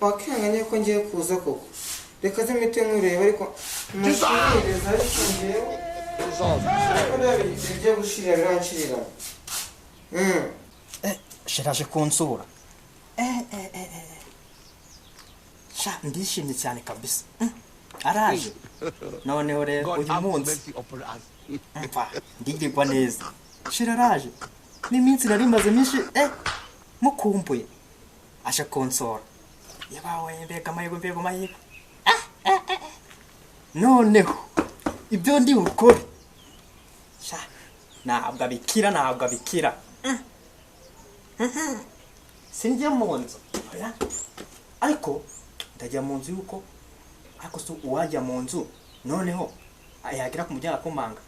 Wakihanganye ko ngiye kuza koko. Reka ze mpite nkureba ariko mushiririza ariko ngewe. Bigiye gushirira biranshirira. Chéri aje kunsura. Sha ndishimye cyane kabisa. Araje. Noneho rero uyu munsi mva ndigirwa neza. Chéri araje. N'iminsi nari maze myinshi mukumbuye. Aje kunsura. Yabawe mbega amahirwe mbega amahirwe. Noneho ibyo ndi bukore. Sha ntabwo abikira ntabwo abikira. Sinjya mu nzu. Ariko ndajya mu nzu yuko ariko si uwajya mu nzu noneho yagera ku muryango akomanga.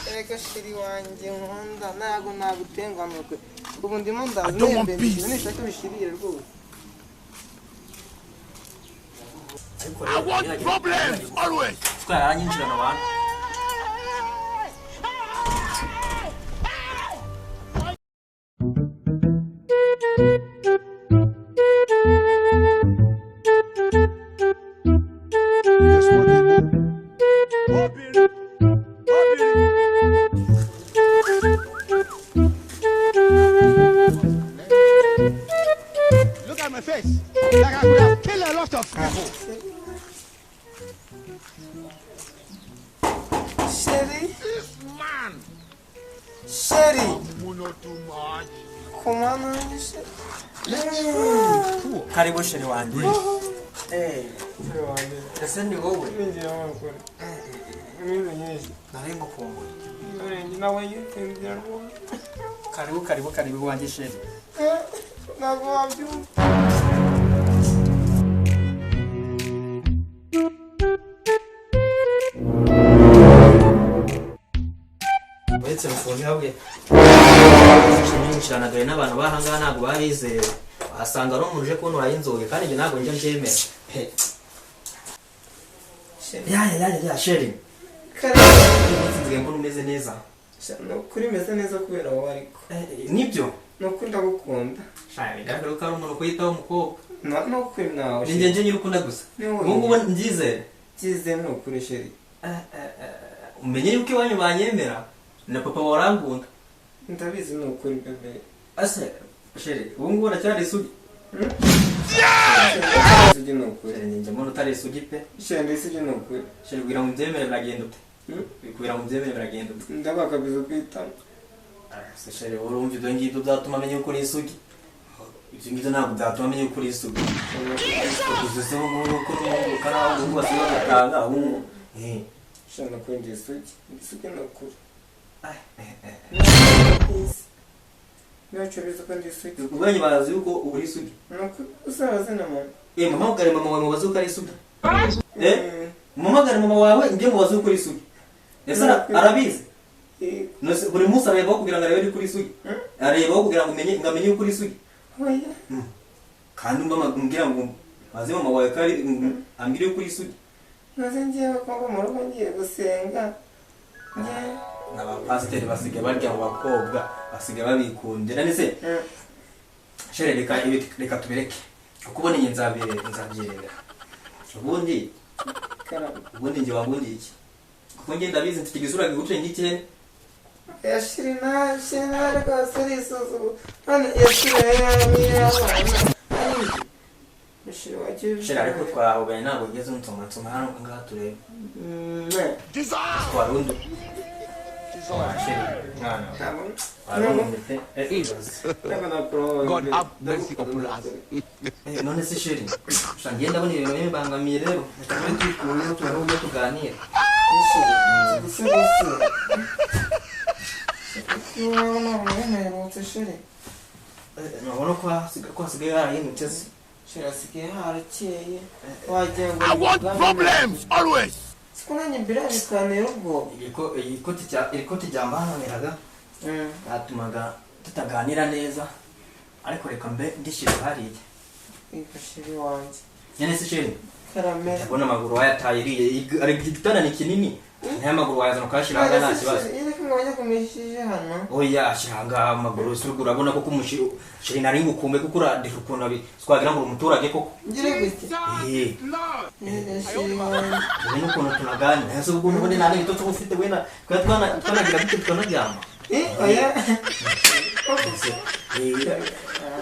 Erega chéri wanjye nkunda ntabwo nagutengamukwe. Ubu ndimo ndaza nembe nishaka bishirire rwose. I want problems always. Twaranyinjirana abantu. Look at my face. Like I could have killed a lot of people. Chéri, This man. chéri, Muno too much. kumana chéri. Karibu chéri wanjye. Ese ni wowe? Ninjira makuru. Iminsi myinshi. Nari ngukumbuye. Nawe yitsinzira rwose. Karibu karibu karibu wanjye chéri. Ntabwo wabyumva. Uretse mfunge habwe. Nyinjirana dore n'abantu bahangaha ntabwo babizewe. Wasanga ari umuntu uje kuntura y'inzoga kandi njye ntabwo njya mbyemera. Ya ya ya ya chéri. Karibu. Nsigaye mbona umeze neza. Ni ukuri meze neza kubera wowe ariko. Nibyo. Ni ukuri ndagukunda. Sha bigaragara ko ari umuntu kwitaho umukobwa. Ni ukuri nawe. Ni njye nyiri ukunda gusa. Ni wowe. Ubu ngubu mbyizere. Byize ni ukuri chéri. Umenye yuko iwanyu banyemera na papa warankunda. Ndabizi ni ukuri bébé. Ase chéri ubu ngubu ndacyari isugi. Isugi ni ukuri. Chéri njye mbona utari isugi pe. Chéri isugi ni ukuri. Chéri kugira ngo mbyemere biragenda ute? Kugira ngo mbyemere biragenda ute? Ndabakabiza kwitama. Se chéri urumva ibyo ngibyo byatuma amenya yuko uri isugi? Ibyo ngibyo ntabwo byatuma amenya yuko uri isugi. Uzi se ubu ngubu ko n'ubu naho ubu basigaye batanga ubu. Chéri ni ukuri ndi isugi. Ndi isugi ni ukuri. Ntacyo bizi ko ndi isugi. Ubwanyu bazi yuko uri isugi. Ni ukuri uzabaze na mama. Muhamagare mama wawe mubaze uko ari isugi. Muhamagare mama wawe njye mubaze uko uri isugi. Ese arabizi? Buri munsi arebaho kugira ngo arebe yuko uri isugi. Arebaho kugira ngo umenye ngo amenye yuko uri isugi. Kandi umbwira ngo maze mama wawe ko ari ambwire yuko uri isugi. Maze ngewe ko ngo mu rugo ngiye gusenga. N'abapasiteri basigaye barya mu bakobwa basigaye babikundira nese. Chéri reka ibi reka tubireke. Kuko ubundi njye nzabyirebera. Ubundi njye wangundiye iki? Kuko njye ndabizi mfite igisura giguce ngikene. Yashiri na shira rwose arisuzugura. None yashira y'abana. Chéri ariko twahobanye ntabwo ugeze unsoma nsoma hano ngaha turebe. Twarundi. Chéri mwana. God have mercy upon us. None se chéri. Sha ngenda ndabona ibintu bibangamiye rero. Reka tube twikuyeho turebe uburyo tuganira. Nabona ko hasigaye harahindutse se. Chéri hasigaye harakeye. Wagira ngo I want problems always. Siko nanjye mbere bikantera ubwoba. Irikoti ryambangamiraga byatumaga tutaganira neza ariko reka mbe ndishyira hariya. Chéri wanjye. Nyine se chéri. Karamera. Ndabona amaguru wayataye iriya. Igitanda ni kinini. Nta maguru wayazana ukayashyira hariya nta kibazo. Yereka Wanyagumishije hano. Oya shanga amaguru se urabona koko chéri nari ngukumbe kuko uradeka ukuntu twagira ngo uri umuturage koko. Ngire gute? Eh. Chéri wanjye. Ubu n'ukuntu tunaganira ese ubwo n'ubundi nta n'ibitotsi uba ufite wenda twari twanagira gute tukanaryama. Oya.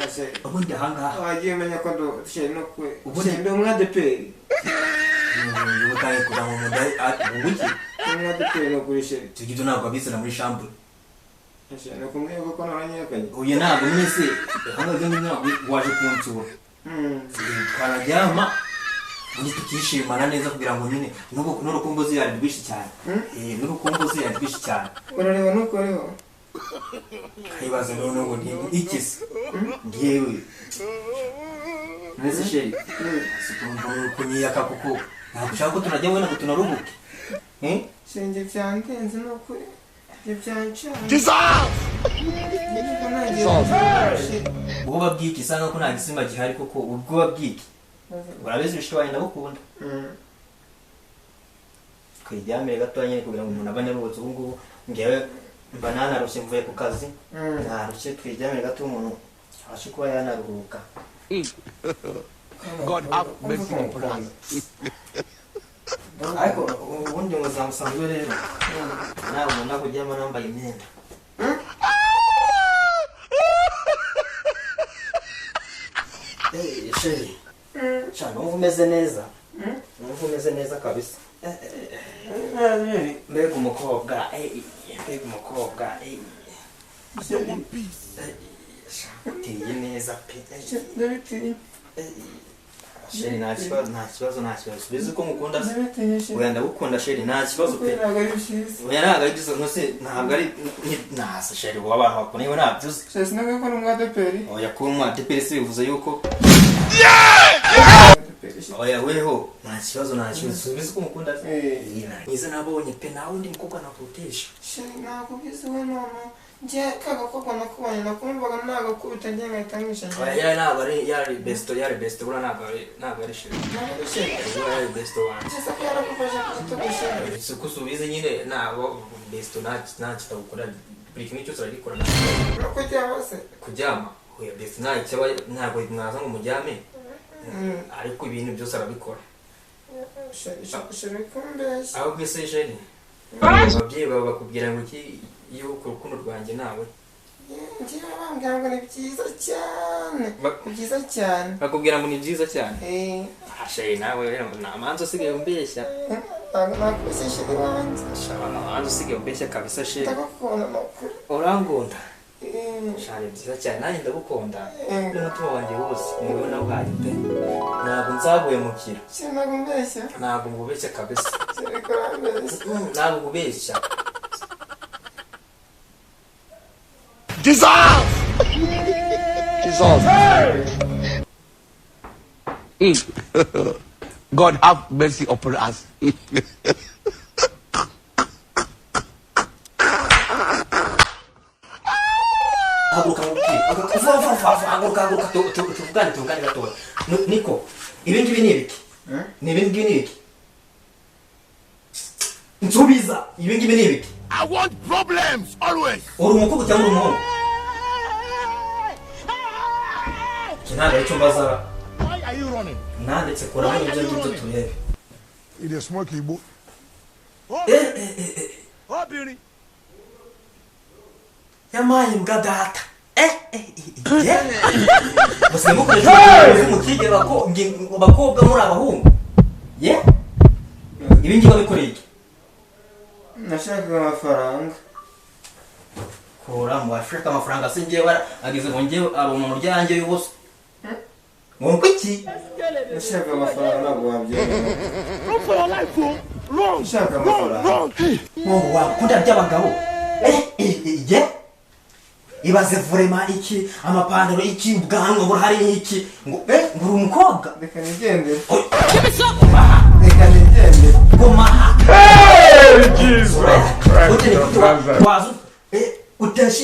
Ese, ubundi ahangaha Wagiye umenya ko chéri no kwe. Ubundi- Chéri ndi umwadeperi. utangiye kuva mu mudayi ubu iki Umwadeperi no kuri chéri. Ibyo ngibyo ntabwo abizana muri shambure. Chéri no kumwe kuko naranyirukanye. Uyu ntabwo mwese ahangaha ibyo ngibyo ntabwo waje kunsura. Twanaryama ubundi tukishimana neza kugira ngo nyine n'urukumbuzi yari rwinshi cyane. N'urukumbuzi yari rwinshi cyane. Urareba ntukoreho. Nkibaza noneho ngo ni iki se ngewe mbese chéri sikumva kunyiyaka kuko ntabwo ushaka ko tunajya wenda ngo tunaruhuke. Chéri njye byandenze ni ukuri. Njye byancanga. Ubwoba bw'iki isa nkaho nta gisimba gihari koko ubwoba bw'iki urabizi bishiki wanjye ndagukunda. Twiryamire gatoya nyine kugira ngo umuntu abe anaruhutse ubu ngubu ngewe mba nanarushye mvuye ku kazi narushye twiryamire gato umuntu abashe kuba yanaruhuka. God have mercy upon us. Ariko ubundi mu buzima busanzwe rero ntabwo nkunda kuryama nambaye imyenda. Chéri sha numva umeze neza numva umeze neza kabisa. Mbega umukobwa mbega umukobwa sha uteye neza pe. Ndabitinya. Chéri nta kibazo nta kibazo nta kibazo ubizi ko ngukunda se? Ndabitinya chéri. Oya ndagukunda chéri nta kibazo pe. Ntabwo ari byiza. Oya ntabwo ari byiza ntose ntabwo ari nasa chéri wowe abantu bakunda yewe ntabyo uzi. Chéri sinabwiye ko ndi umwadeperi. Oya kuba umwadeperi si bivuze yuko oya weho nta kibazo nta kibazo ubizi ko ngukunda se? Mwiza nabonye pe nawe undi mukobwa nakurutesha. Chéri ntabwo ubizi we noneho. Njye ka gakobwa nakubonye nakumvaga nagakubita njye ngahita mwisha. Oya yari ntabwo ari yari besto yari besto buriya ntabwo ari chéri. Ntabwo ari chéri. Buriya yari besto wanjye. Chéri se ko yaragufashe ku rutugu chéri. Si uko usubize nyine ntabwo besto nta kitagukora buri kimwe cyose aragikora. No kuryama se. Kuryama oya besto nta cyaba ntabwo mwaza ngo muryame ariko ibintu byose arabikora. Chéri kumbeshya. Aho kwese chéri ababyeyi bawe bakubwira ngo iki iyo ku rukundo rwanjye nawe? Njyewe bambwira ngo ni byiza cyane. Ni byiza cyane. Bakubwira ngo ni byiza cyane. Chéri nawe rero nta manza usigaye umbeshya. Ntabwo nakubeshya chéri wanjye. Sha nta manza usigaye umbeshya kabisa chéri. Ndagukunda makuru. Urangunda. Sha ni byiza cyane nanjye ndagukunda. N'umutima wanjye wose ni wowe nawuhaye pe. Ntabwo nzaguhemukira. Chéri ntabwo umbeshya. Ntabwo ngubeshya kabisa. Chéri ko urambeshya. Ntabwo ngubeshya. Jesus! Jesus! God have mercy upon us. Haguruka mubwire. Vuba vuba vuba haguruka haguruka tuvugane tuvugane gatoya. Niko ibi ngibi ni ibiki? Ni ibi ngibi ni ibiki? Nsubiza ibi ngibi ni ibiki? I want problems always. Uri umukobwa cyangwa uri umuhungu? Iki ntabwo aricyo mbaza. Why are you running? Nanditse kuramo ibyo ngibyo turebe. It is smoky boy. Obìnrin. Yamaye mbwa data. Musigaye mukoresha mukige bakobwa muri abahungu. Ye? Ibi ngibi wabikoreye iki? Nashakaga amafaranga. Kora mu bashaka amafaranga se njyewe ageze ngo njyewe ari umuntu uryanjye y'ubusa. Ngo iki? Nashakaga amafaranga ntabwo wabyemera. Run for your life, oh. Run. Nshaka Run, amafaranga. run. Hey. Mungu wakunda by'abagabo. Ye? Ibaze vurema iki amapantaro iki ubwanwa burahari iki ngo ngo uri umukobwa. Reka nigendere. Komaha. Reka nigendere. Komaha. Hey, Jesus Christ. Wazu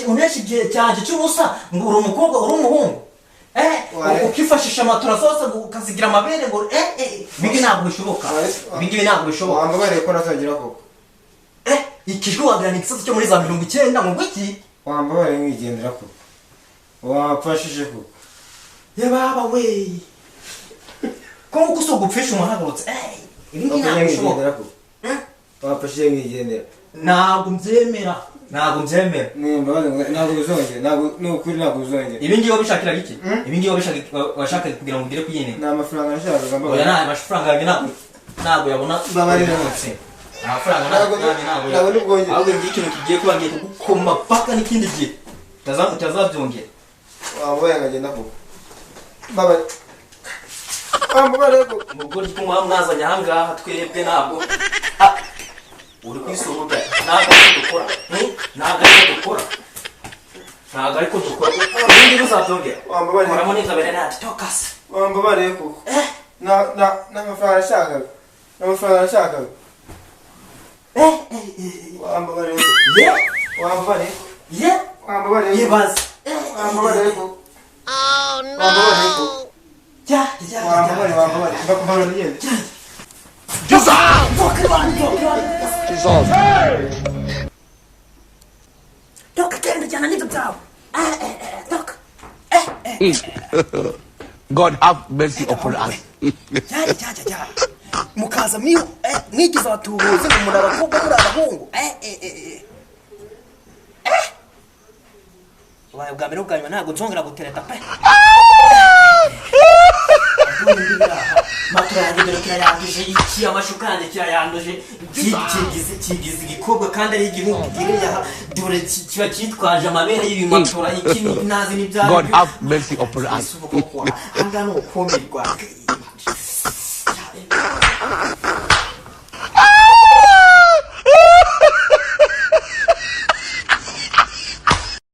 unesha igihe cyanjye cy'ubusa ngo uri umukobwa uri umuhungu. Ukifashisha amatora zose ngo ukazigira amabere ngo ibingibi ntabwo bishoboka. Ibingibi ntabwo bishoboka. Wambabariye ko ntazongera koko. Ikijwi wagira ni igisasu cyo muri za 90 ngo iki? Wambabariye nkigendera koko, wamfashije koko. Ye baba we, ko nkuko uso gupfisha umuhagurutse, ibi ngibi ntabwo Wamfashije bishoboka. nkigendera koko, wamfashije nkigendera. Ntabwo mbyemera, ntabwo mbyemera. Ni imbabazi, ntabwo bizongera, ntabwo, ni ukuri ntabwo bizongera. Ibi ngibi wabishakiraga iki? Ibi ngibi washakaga kugira ngo ugere ku yindi? Ni amafaranga nashakaga. Oya. Mbabarira. Nta amafaranga yanjye, ntabwo yabona. Mbabarira. Amafaranga Ntabwo ntabwo ntabwo nibwongere. Ahubwo ngiye, ikintu kigiye kuba, ngiye kugukoma paka n'ikindi gihe utazabyongera. Wambaye nkagenda koko, mbabarira, wambabariye koko. Mu rugo rw'umuha mwazanye ahangaha twebwe ntabwo uri kwisuhuta, ntabwo ariko dukora. Ntabwo ariko dukora, ntabwo ariko dukora. Ibindi uzabyongera. Wambabariye. Koramo n'inzobere nati tokasi. Wambabariye koko, na na n'amafaranga nashakaga, n'amafaranga nashakaga. Wambabariye koko. Ye. Wambabariye. Ye. Wambabariye koko. Yibaze. Wambabariye koko, wambabariye koko. Ya ya. Wambabariye, wambabariye, mbabarira ngende. Jesus. Toka, genda, jyana n'ibyo byawe. Toka. God have mercy upon us. Ya ya ya ya, mukaza mwigize abatubuzi ngo muri abakobwa, muri abahungu. Ubaye ubwa mbere, ubwa nyuma, ntabwo nzongera gutereta pe. Matora yanjye dore kirayanduje iki, amashuka yanjye kirayanduje. Kigize igikobwa kandi ari igihungu kiriya, dore kiba cyitwaje amabere y'ibimatora iki, ntazi n'ibyo God have mercy upon us. ahangaha ni ukumirwa.